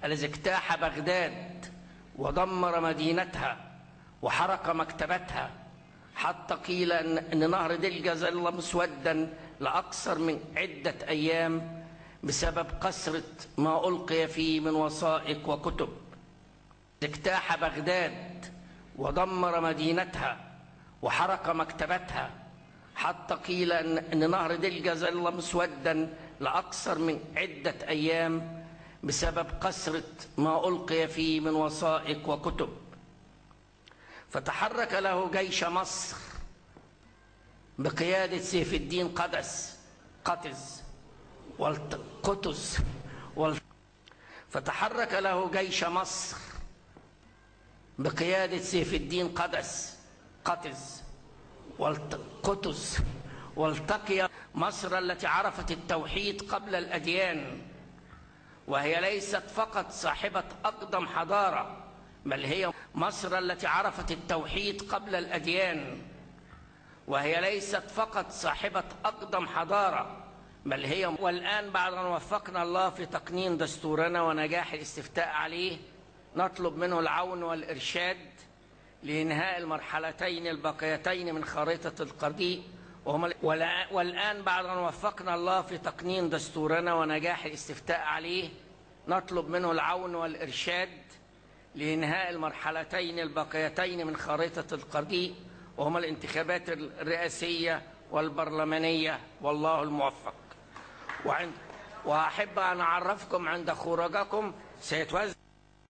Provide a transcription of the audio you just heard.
الذي اجتاح بغداد ودمر مدينتها وحرق مكتبتها، حتى قيل ان نهر دجلة ظل مسودا لاكثر من عدة ايام بسبب كثرة ما القي فيه من وثائق وكتب. اجتاح بغداد ودمر مدينتها وحرق مكتبتها، حتى قيل ان نهر دجلة ظل مسودا لاكثر من عدة ايام بسبب كثرة ما القي فيه من وثائق وكتب. فتحرك له جيش مصر بقيادة سيف الدين قطز فتحرك له جيش مصر بقيادة سيف الدين قطز والتقي مصر التي عرفت التوحيد قبل الأديان، وهي ليست فقط صاحبة أقدم حضارة، بل هي مصر التي عرفت التوحيد قبل الأديان، وهي ليست فقط صاحبة أقدم حضارة، بل هي. والآن بعد أن وفقنا الله في تقنين دستورنا ونجاح الاستفتاء عليه، نطلب منه العون والإرشاد لإنهاء المرحلتين الباقيتين من خارطة الطريق. والآن بعد أن وفقنا الله في تقنين دستورنا ونجاح الاستفتاء عليه، نطلب منه العون والإرشاد لإنهاء المرحلتين الباقيتين من خارطة الطريق، وهما الانتخابات الرئاسية والبرلمانية، والله الموفق. وأحب أن أعرفكم عند خروجكم سيتوزع